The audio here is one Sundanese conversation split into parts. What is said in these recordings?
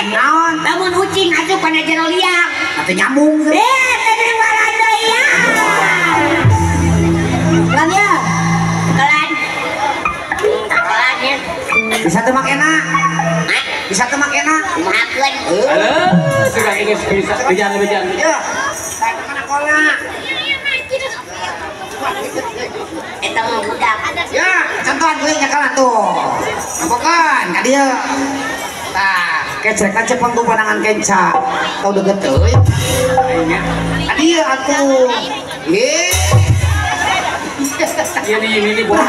Cek. Naon? Lamun ucing asup kana jero liang. Atuh nyambung. Eh, teu walanda ya. Lan ya. Kelan. Kelan ya. Bisa teu makena? Hah? Bisa teu makena? Kumahakeun? Halo, sudah geus bisa. Bejan-bejan. Ya. Saya kemana kola? Eta mah budak. Ya, contohan gue nyakalan tuh. Nampokan ka dieu. Tah, kecek cepeng ku pandangan kenca. Tau deukeut teuing. Ka dieu atuh. Ye. Iya nih, ini buat.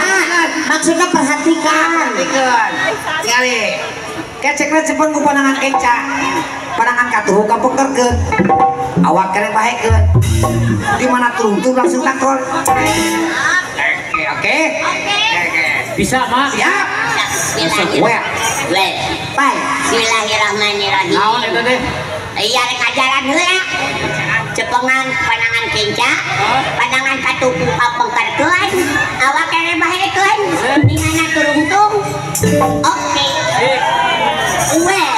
Maksudnya perhatikan. Perhatikan. Tingali. Kecekna cepeng ku pandangan kenca. Pandangan katuhu kapengkerkeun. Awak keneh bahekeun. Di mana turuntung langsung takol. Oke, oke. Oke. Bisa, Mak. Siap. Well. Well. Pai. Bismillahirrahmanirrahim. Naon eta teh? Iya rek ajaran heula. Cepengan pandangan kenca, pandangan katuhu kapengkerkeun, awak keneh bahekeun, di mana turungtung. Oke. Well.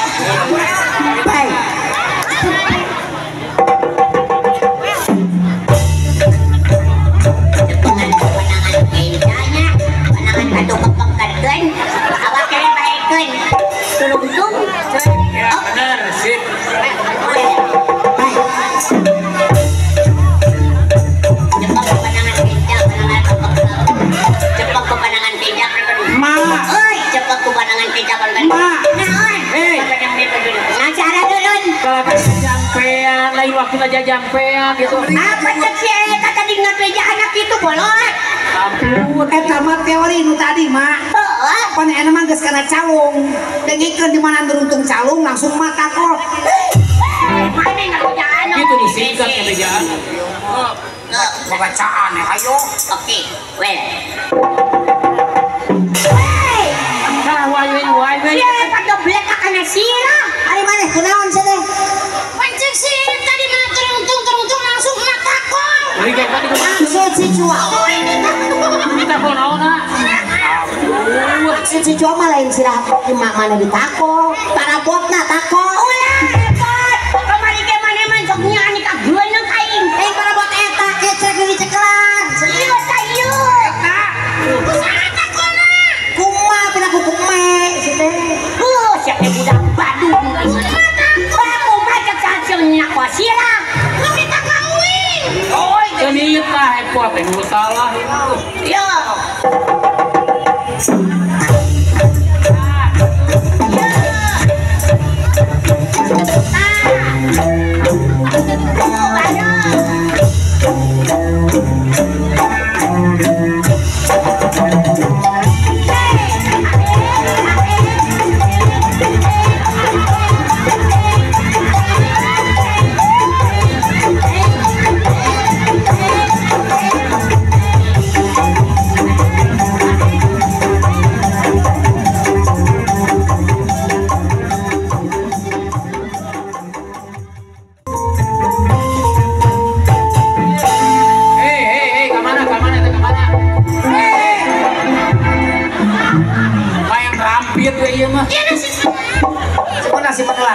Pai. Cepengan pandangan kencanya, pandangan katuhu kapengkerkeun, awak keneh bahekeun, turungtung. Ya, benar, sip. Jampean, lain waktu aja jampean gitu. Apa cek si eta tadi ngabeja anak itu bolot. Ampun. Eta mah teori nu tadi mah. Heeh. Pan eta mah geus kana calung. Dengikeun di mana neruntung calung langsung mah takol. Mana ngabeja anak? Gitu disingkat ngabejaan. Babacaan ya ayo. Oke, well. Tah wae wae. Sia padoblek kana sirah. Ari maneh kunaon sia teh? Pancing si tadi mah turungtung langsung mah takol. Maksud si cua. Kita kok naon ah? Maksud si cua mah lain sirah emak mana ditakol. Parabotna takol. Ulah repot. Kamari ge maneh mah sok nyaani ka geuneung aing. Eh parabot eta kecek dicekelan. Ieu tah ieu. Eta. Kusaha takolna? Kumaha pina kukume si teh. Heuh sia teh budak Badung. Kumaha cek sangseunya sirah. Lebih tak kawin. Oh, ini tah repot teh nu salah itu. Yo.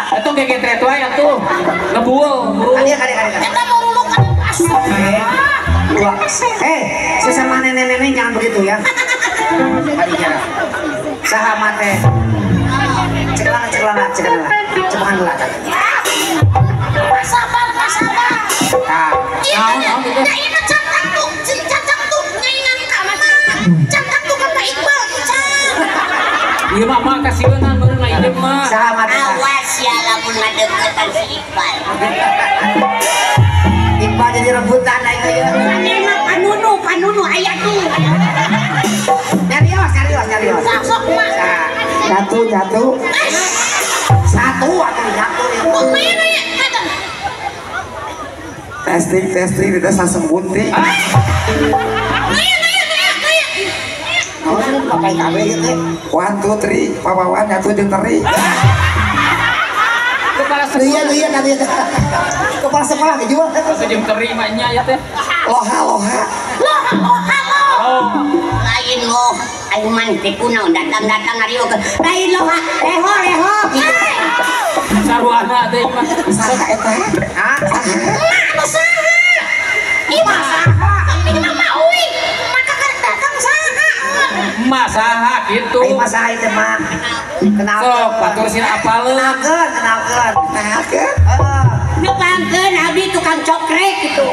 Itu gegetret wae atuh. Ngebul. Kali kali kali. Eta mau ruluk kana pasar. Dua. Sesama nenek-nenek jangan begitu ya. Kali saha mate. Cekelana cekelana cekelana. Cepengan heula. Sabar, sabar. Tah. Naon naon itu? Da ieu cangkang tuh, cangkang tuh ngaingan ka mana? Cangkang tuh ka Pak Iqbal, cang. Ieu mah mah kasieunnan meureun lain mah. Saha mate. Awas ya lamun ngadeukeutan si Iqbal. Iqbal jadi rebutan aing ieu. Maneh mah panunu, panunu aya tuh. Nyarios, nyarios, nyarios. Sok sok mah. Satu, satu. Satu atuh satu. Kumaha ya? Testing, testing, tidak langsung bunting. One, two, three, papawan, nyatu jeung teri. Kepala sekolah. Iya, iya, tadi. Kepala sekolah dijual. Jeung teri mah nya ya teh. Loha, loha. Loha, loha, loh. Lain loh, aing mah teh kunaon datang-datang ngariung. Lain loha, leho, leho. Sabar. Sabana teh mah. Saha eta? Hah? Emak anu saha? Ieu mah saha? Ini mah uing. Maka karek datang saha? Emak saha kitu. Ai mah saha ieu mah? Kenalkeun. Sok batur sih apaleun. Kenalkeun, kenalkeun. Kenalkeun. Heeh. Nepangkeun abdi tukang cokrek gitu.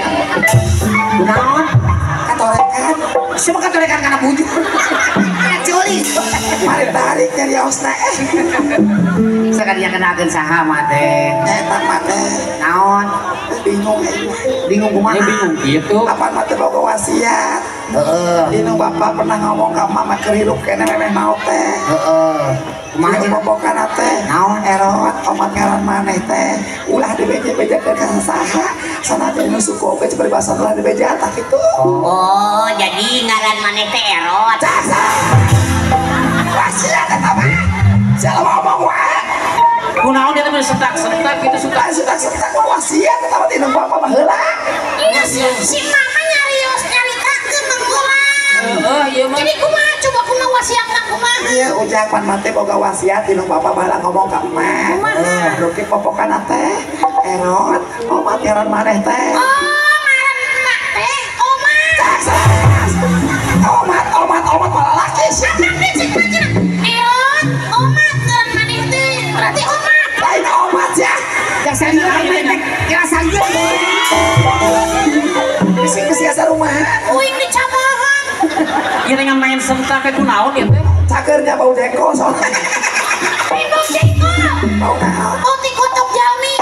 Kunaon? Katorekan. Siapa katorekan kana bujur? Coli. Mari tarik nyariosna eh. Sakadinya kenalkeun saha mah teh? Eta mah teh. Naon? Bingung aing mah. Bingung kumaha? Ya bingung kitu. Apaan mah teh boga wasiat. Heeh. Dinu bapak pernah ngomong ka mama keur hirup keneh memeh maot teh. Heeh. Kumaha cenah popokana teh? Naon? Erot omat ngaran maneh teh. Ulah dibeje-bejekeun ka saha. Sanajan nu suku oge peribahasa ulah dibeje tah kitu. Oh, jadi ngaran maneh teh Erot. Wasiat eta mah. Salah ngomong wae. Kunaon dia teh setak-setak gitu suka setak-setak wasiat eta mah tinu bapak baheula. Iya si mama nyarios nyaritakeun mah urang. Heeh, ieu mah. Jadi kumaha coba kumaha wasiatna kumaha? Iya, ujang pan mah teh boga wasiat tinu bapak baheula ngomong ka emak. Kumaha? Duki popokana teh Erot, omat ngaran maneh teh. Oh, ngaran emak teh omat. Omat, omat, omat malah laki sih. Erot, omat ngaran maneh teh. Berarti omat. Lain omat ya. Yang serius aing teh, kira serius. Bisi-bisi asa rumah. Uing dicabahan. Ieu teh main sentak teh kunaon ieu teh? Cakeurnya bau jengkol soalnya. Bau jengkol. Bau naon? Bau tikotok jalmi.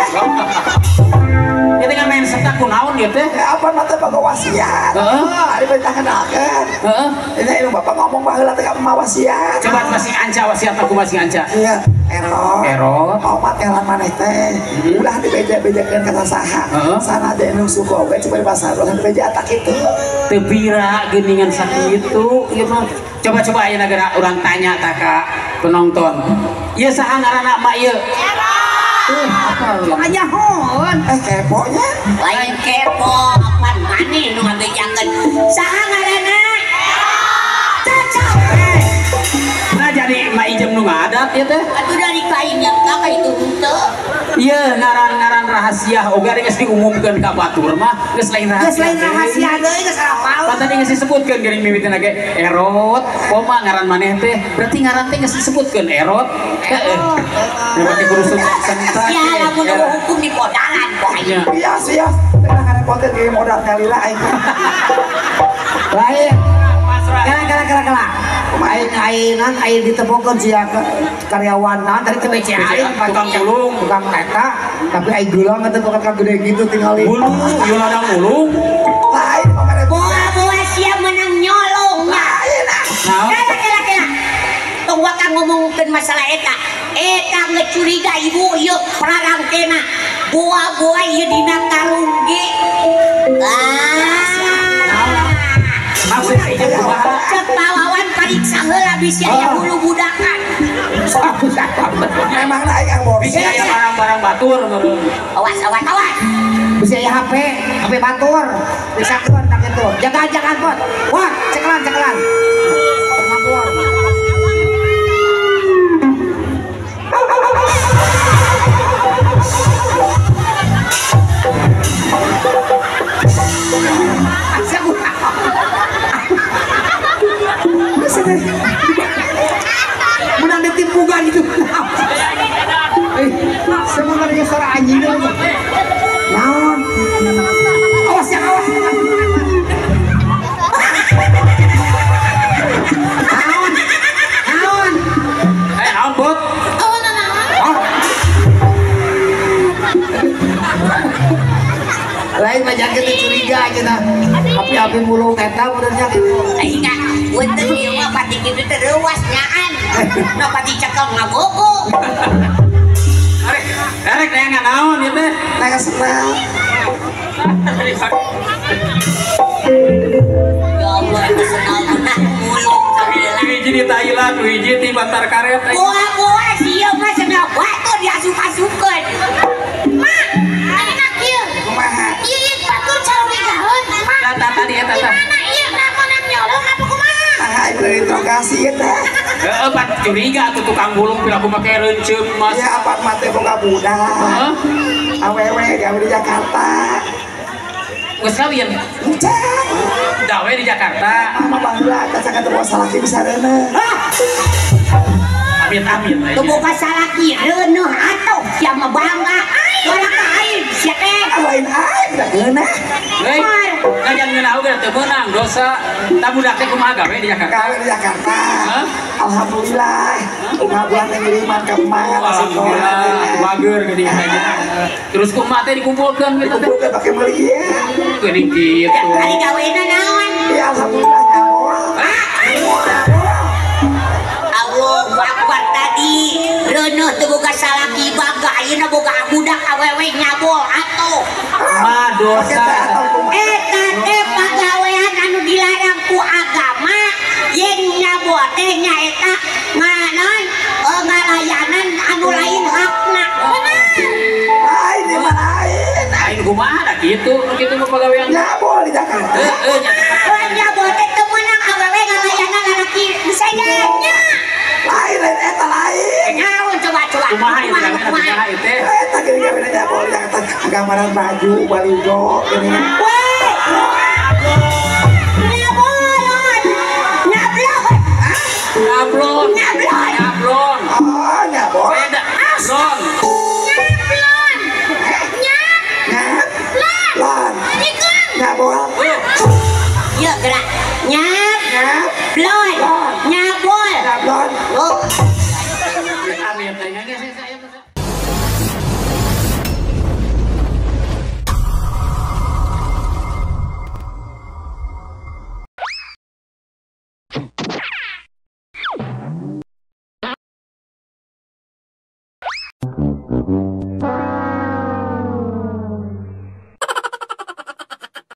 Ieu teh main sentak kunaon ieu teh? Ya apa mah teh boga wasiat. Heeh. Ari perintah kenalkeun. Heeh. Ini ilmu bapak ngomong baheula teh ka emak wasiat. Coba masing anca wasiat aku masing anca. Iya, Erot. Erot. Omat ngaran maneh teh. Ulah dibeja-bejakeun ka saha. Sanajan nu suku oge coba di pasar ulah dibeja tah kitu. Teu pira geuningan sakitu ieu mah. Coba-coba ayeuna geura urang tanya tah ka penonton. Ieu saha ngaranna mak ieu? Erot. Kanyahoan. Kepo nya. Lain kepo, apaan maneh nu ngabejakeun. Saha ngaranna? Cocok. Nah jadi mak ijem nu ngadat ieu teh. Atuh dari kain yang ka itu henteu. Ieu ngaran-ngaran rahasia oge geus diumumkeun ka batur mah geus lain rahasia. Geus lain rahasia deui geus hafal. Pan tadi geus disebutkeun geuning mimitina ge Erot, koma ngaran maneh teh. Berarti ngaran teh geus disebutkeun Erot. Heeh. Nu pake kudu sentak. Ya lamun hukum di podalan kok aing. Iya, sia. Teh ngarepoteun ge modal nyalira aing. Lain. Kala. Aing ainan aing ditepungkeun sia karyawan naon tadi teh BCA aing tukang tulung, tukang eta, tapi aing geulang eta tukang gede gitu tingali. Bulu, ieu ladang bulung. Lain pokokna boa-boa sia menang nyolong. Lain ah. Kela kela kela. Tong waka ngomongkeun masalah eta. Eta ngecuriga ibu ieu prarangkena. Boa-boa ieu dina karung ge. Maksud ieu kumaha? Cek pawawan pariksa heula bisi aya hulu budakan. Memang naik ang bos. Bisi aya barang-barang batur meureun. Awas awas awas. Bisi aya HP, HP batur. Disakeun tak kitu. Jaga-jagaan pot. Wah, cekelan cekelan. Kemampuan. Menang ditimpukan gitu. Semua ada suara anjing. Naon? Awas ya, awas. Naon? Naon? Naon, Bot? Oh, naon. Lain mah jangan kita curiga aja nah. Api-api mulung eta benernya gitu. Aing punten ieu mah pati kitu teh reuas nyaan. Nu pati cekel ngabogo. Arek, arek neangan naon ieu teh? Neangan senang. Ya Allah, eta senang menang mulung sambil. Hiji di Thailand, hiji di Bantar Karet. Boa-boa sia mah cenah batu diasup-asupkeun. Mak, ayeuna kieu. Kumaha? Ieu ieu batur carurigaeun, Mak. Tah tadi eta tah. Dimana ieu lamun nyolong apa kumaha? Nah, aing interogasi eta. Heeh, Curiga tuh tukang bulung piraku make reunceup mas. Ya apa mah teh boga budak. Heeh. Awewe gawe di Jakarta. Geus kawin. Encan. Gawe di Jakarta. Mama baheula teh sangat teu salaki bisa reuneuh. Amin amin. Teu boga salaki reuneuh atuh sia mah bangga. Ora ka aing sia teh. Lain aing da geunah. Heuy, ngajan ngeunah oge teu meunang dosa. Tah budak teh kumaha gawe di Jakarta? Gawe di Jakarta. Alhamdulillah. Kumaha bulan teh ngiriman ka emak. Alhamdulillah, bager geuning teh. Terus kumaha teh dikumpulkeun gitu teh? Dikumpulkeun pake meuli ieu. Geuning kitu. Ari gawena naon? Ya alhamdulillah nyabol. Allahu Akbar tadi reuneuh teu boga salaki bangga ayeuna boga budak awewe nyabol atuh. Mah dosa. Eta teh pagawean anu dilarang ku agama yen nyabol teh nyaeta nganon ngalayanan anu lain hakna. Bener. Lain mah lain. Lain kumaha da kitu kitu mah pagawean. Nyabol di Jakarta. Heeh nya. Nyabol teh teu meunang awewe ngalayanan lalaki sejen nya. Lain lain eta lain. Naon coba coba. Kumaha ieu kumaha ieu teh? Eta geuning gawe nyabol di Jakarta gambaran baju baligo geuning. Weh. Nyabolon. Nyablon. Nyablon. Nyablon. Nyablon. Oh, nyabol. Beda. Nyablon. Nyablon. Nyablon. Nyabol. Yuk gerak. Nyab. Blon. Nyabol. Nyablon. Oh. Thank you.